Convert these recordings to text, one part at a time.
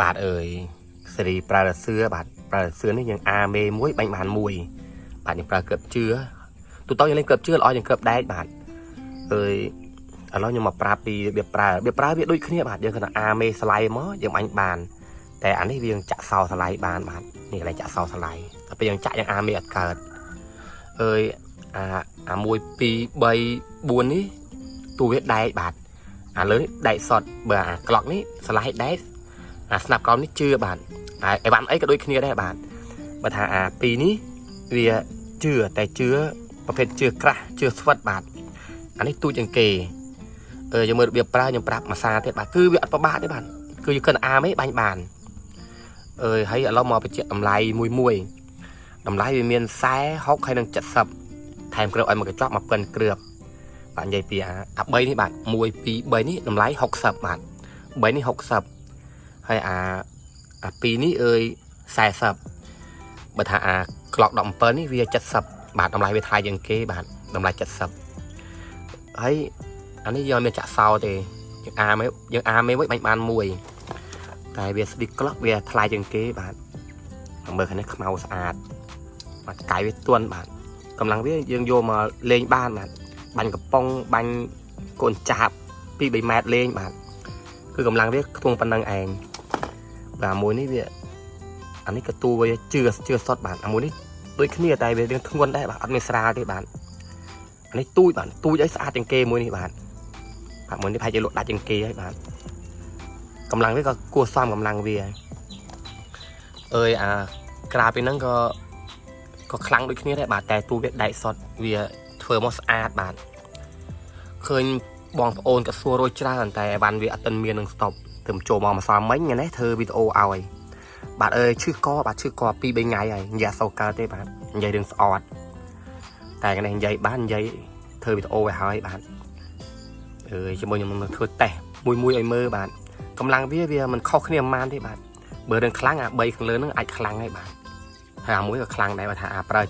បាទអើយសេរីប្រើរសឿបាទប្រើរសឿនេះយើងអាមេមួយបាញ់បានមួយបាទយើងប្រើក្របជឿទូទៅយើងលេងក្របជឿល្អជាងក្របដែកបាទអើយឥឡូវខ្ញុំមកប្រាប់ពីរបៀបប្រើរបៀបប្រើវាដូចគ្នាបាទយើងគ្រាន់តែអាមេស្លៃមកយើងបាញ់បានតែអានេះវាចាក់សោស្លៃបានបាទនេះកន្លែងចាក់សោស្លៃតែពេលយើងចាក់យើងអាមេអត់កើតអើយអាអា1 2 3 4នេះទូវាដែកបាទអាលើនេះដែកសតបើអាក្លុកនេះស្លៃដែកអាស្នាប់ក្រោមនេះជឿបាទអាអីវ៉ាន់អីក៏ដូចគ្នាដែរបាទបើថាអាពីរនេះវាជឿតែជឿប្រភេទជឿក្រាស់ជឿស្វិតបាទអានេះទូចជាងគេអឺយើងមើលរបៀបប្រើខ្ញុំប្រាប់មួយសារទៀតបាទគឺវាអត់ពិបាកទេបាទគឺយើងគិតអាមេបាញ់បានអឺហើយឥឡូវមកបញ្ជាក់តម្លៃមួយមួយតម្លៃវាមាន40 60ហើយនិង70ថែមគ្រាប់ឲ្យមកកញ្ចប់មកពិនគ្រាប់បាទនិយាយពីអា3នេះបាទ1 2 3នេះតម្លៃ60បាទ3នេះ60ហើយអា2នេះអើយ40បើថាអាក្លុក17នេះវា70បាទតម្លៃវាថ្លៃជាងគេបាទតម្លៃ70ហើយអានេះយើងមានចាក់សោទេយើងអាមេយើងអាមេមួយបាញ់បានមួយតែវាស្ឌីក្លុកវាថ្លៃជាងគេបាទមើលខាងនេះខ្មៅស្អាតបាទកាយវាទន់បាទកម្លាំងវាយើងយកមកលេងបានបាទបាញ់កំប៉ុងបាញ់កូនចាប2 3ម៉ែត្រលេងបាទគឺកម្លាំងវាខ្ទង់ប៉ុណ្ណឹងឯងបាទមួយនេះវាអានេះក៏ទូវាជឿជឿសុតបាទអាមួយនេះដូចគ្នាតែវារៀងធ្ងន់ដែរបាទអត់មានស្រាលទេបាទអានេះទូចបាទទូចឲ្យស្អាតជាងគេមួយនេះបាទបាទមួយនេះប្រហែលជាលក់ដាច់ជាងគេហើយបាទកម្លាំងវាក៏គួរសមកម្លាំងវាអើយអាក្រៅពីហ្នឹងក៏ខ្លាំងដូចគ្នាដែរបាទតែទូវាដែកសុតវាធ្វើមកស្អាតបាទឃើញបងប្អូនក៏សួររួចច្រើនតែអីវ៉ាន់វាអត់ទាន់មាននឹងស្តុបទៅចូលមកម្សិលមិញថ្ងៃនេះធ្វើវីដេអូឲ្យបាទអើយឈឺកបាទឈឺក2 3ថ្ងៃហើយនិយាយអត់សូវកើតទេបាទនិយាយរឿងស្អត់តែថ្ងៃនេះនិយាយបាននិយាយធ្វើវីដេអូឲ្យហើយបាទអើយជាមួយខ្ញុំនឹងធ្វើតេស្តមួយមួយឲ្យមើលបាទកម្លាំងវាវាមិនខុសគ្នាប៉ុន្មានទេបាទបើរឿងខ្លាំងអា3ខាងលើហ្នឹងអាចខ្លាំងហើយបាទហើយអាមួយក៏ខ្លាំងដែរបើថាអាប្រើ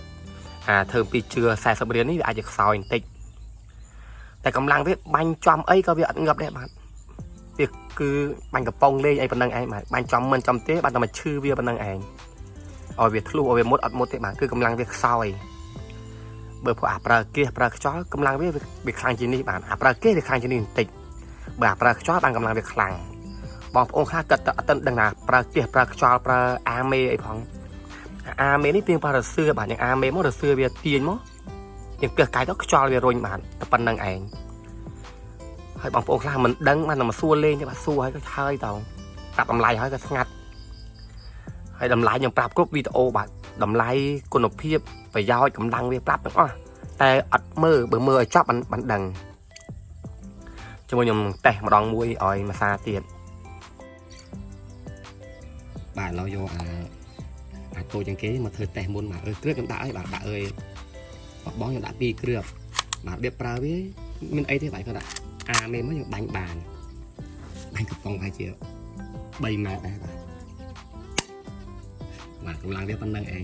អាធ្វើពីជឿ40រៀលនេះវាអាចจะខ្សោយបន្តិចតែកម្លាំងវាបាញ់ចំអីក៏វាអត់ងាប់ដែរបាទវាគឺបាញ់កំប៉ុងលេងអីប៉ុណ្ណឹងឯងបាទបាញ់ចំមិនចំទេបាទតែមកឈឺវាប៉ុណ្ណឹងឯងឲ្យវាធ្លុះឲ្យវាមុតអត់មុតទេបាទគឺកម្លាំងវាខ្សោយបើព្រោះអាប្រើគៀសប្រើខ្យល់កម្លាំងវាវាខ្លាំងជាងនេះបាទអាប្រើគៀសវាខ្លាំងជាងនេះបន្តិចបើអាប្រើខ្យល់បានកម្លាំងវាខ្លាំងបងប្អូនខ្លះគិតតែអត់ទាន់ដឹងថាប្រើគៀសប្រើខ្យល់ប្រើអាមេអីផងអាមេនេះទៀងប្រើរសឿបាទយ៉ាងអាមេមករសឿវាទាញមកយ៉ាងគឹះកាយទៅខ្យល់វារុញបាទតែប៉ុណ្្នឹងឯងហើយបងប្អូនខ្លះមិនដឹងបាទតែមកសួរលេងទេបាទសួរហើយក៏ហើយទៅប្រាប់តម្លៃហើយក៏ស្ងាត់ហើយតម្លៃខ្ញុំប្រាប់គ្រប់វីដេអូបាទតម្លៃគុណភាពប្រយោជន៍កម្លាំងវាប្រាប់ទាំងអស់តែអត់មើលបើមើលឲ្យចប់បានបានដឹងជាមួយខ្ញុំតេស្តម្ដងមួយឲ្យមួយសាទៀតបាទឥឡូវយកអាអាតូចជាងគេមកធ្វើតេស្តមុនបាទអើយគ្រឿបខ្ញុំដាក់ឲ្យបាទដាក់អើយបងខ្ញុំដាក់2គ្រឿបបាទរបៀបប្រើវាមានអីទេបាទគាត់ដាក់អាមេមកយើងបាញ់បានបាញ់កំប៉ុងប្រហែលជា3ម៉ែត្រដែរបាទបាទកម្លាំងវាប៉ុណ្្នឹងឯង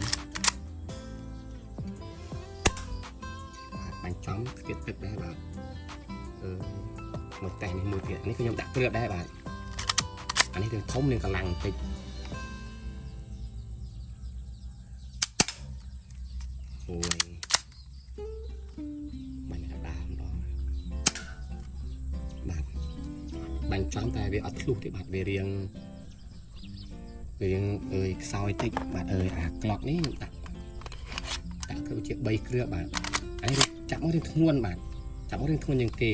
បាទបាញ់ចំខ្ទៀតទឹកដែរបាទអឺមកតេស្តនេះមួយទៀតនេះខ្ញុំដាក់គ្រឿបដែរបាទអានេះរឿងធំនឹងកម្លាំងបន្តិចអូយបាញ់កដាម្ដងបាទបាញ់ចំតែវាអត់ធ្លុះទេបាទវារៀងអើយខ្សោយតិចបាទអើយអាក្លុកនេះខ្ញុំដាក់គឺជា3គ្រាប់បាទអានេះចាប់មករឿងធ្ងន់បាទចាប់មករឿងធ្ងន់ជាងគេ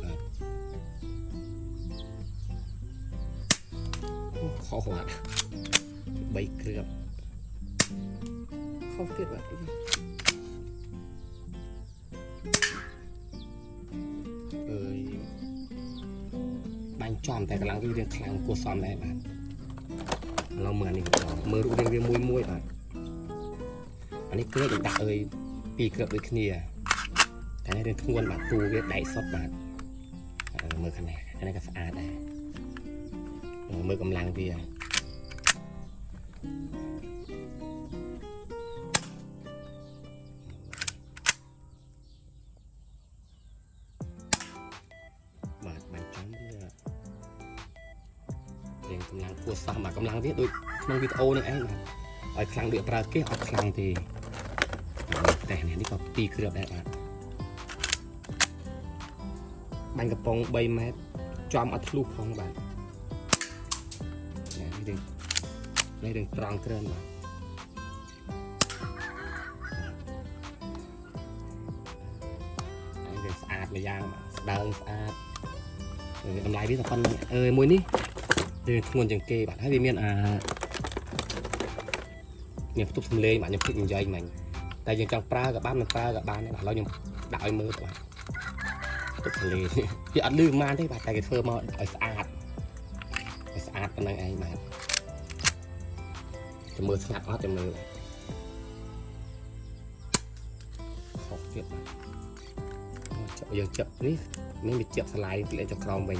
បាទខុសបាទ3គ្រាប់ខុសទៀតបាទអើយបាញ់ចំតែកម្លាំងវារៀងខ្លាំងគួរសមដែរបាទឥឡូវមើលនេះមើលរូបរាងវាមួយមួយបាទអានេះគ្រាប់ខ្ញុំដាក់អើយពីរគ្រាប់ដូចគ្នាតែនេះរឿងធ្ងន់បាទទូវាដែកសុតបាទមើលខាងនេះខាងនេះក៏ស្អាតដែរមើលកម្លាំងវាបាទបាញ់ចំវា រៀងកម្លាំងគួរសមបាទកម្លាំងវាដូចក្នុងវីដេអូនេះឯងបាទឲ្យខ្លាំងដូចប្រើគេអត់ខ្លាំងទេតែនេះនេះក៏ពីរគ្រាប់ដែរបាទបាញ់កំប៉ុង3ម៉ែត្រចំអត់ធ្លុះផងបាទនេះរៀងនេះរៀងត្រង់គ្រឿនបាទហើយវាស្អាតម្យ៉ាងបាទស្ដើងស្អាតតម្លៃវាតែប៉ុណ្្នឹងអើយមួយនេះវាធ្ងន់ជាងគេបាទហើយវាមានអាមានផ្ទប់សំឡេងបាទខ្ញុំភ្លេចនិយាយមិញតែយើងចង់ប្រើក៏បានមិនប្រើក៏បានដែរបាទឥឡូវខ្ញុំដាក់ឲ្យមើលទៅបាទផ្ទប់សំឡេងវាអត់លឺប៉ុន្មានទេបាទតែគេធ្វើមកឲ្យស្អាតឲ្យស្អាតប៉ុណ្្នឹងឯងបាទចាំមើលស្ងាត់អត់ចាំមើលខុសទៀតបាទ ចាប់យើងចាប់នេះនេះវាជាប់ស្លាយទម្លាក់ចុះក្រោមវិញ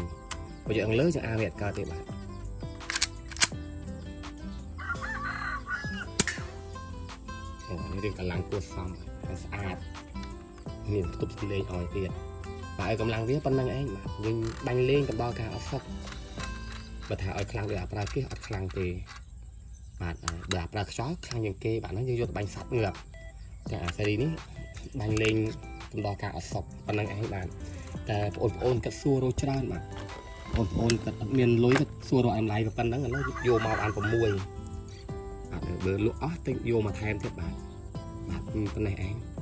បើយើងលើយើងអាវាអត់កើតទេបាទអូនេះរឿងកម្លាំងគួរសមហើយស្អាតមានផ្ទប់សំឡេងឲ្យទៀតបាទឲ្យកម្លាំងវាប៉ុណ្្នឹងឯងបាទយើងបាញ់លេងកំដល់ការអត់សុខបើថាឲ្យខ្លាំងដូចអាប្រើគេអត់ខ្លាំងទេបាទបើអាប្រើខ្យល់ខ្លាំងជាងគេបាទហ្នឹងយើងយកទៅបាញ់សត្វងាប់តែអាសេរីនេះបាញ់លេងកំដល់ការអត់សុខប៉ុណ្្នឹងឯងបាទតែបងប្អូនគាត់សួររកច្រើនបាទបងប្អូនគាត់អត់មានលុយគាត់សួររកអមឡៃប៉ុណ្្នឹងឥឡូវយកមកបាន6បាទបើលក់អស់ទិញយកមកថែមទៀតបាទបាទប៉ុណ្ណេះឯង។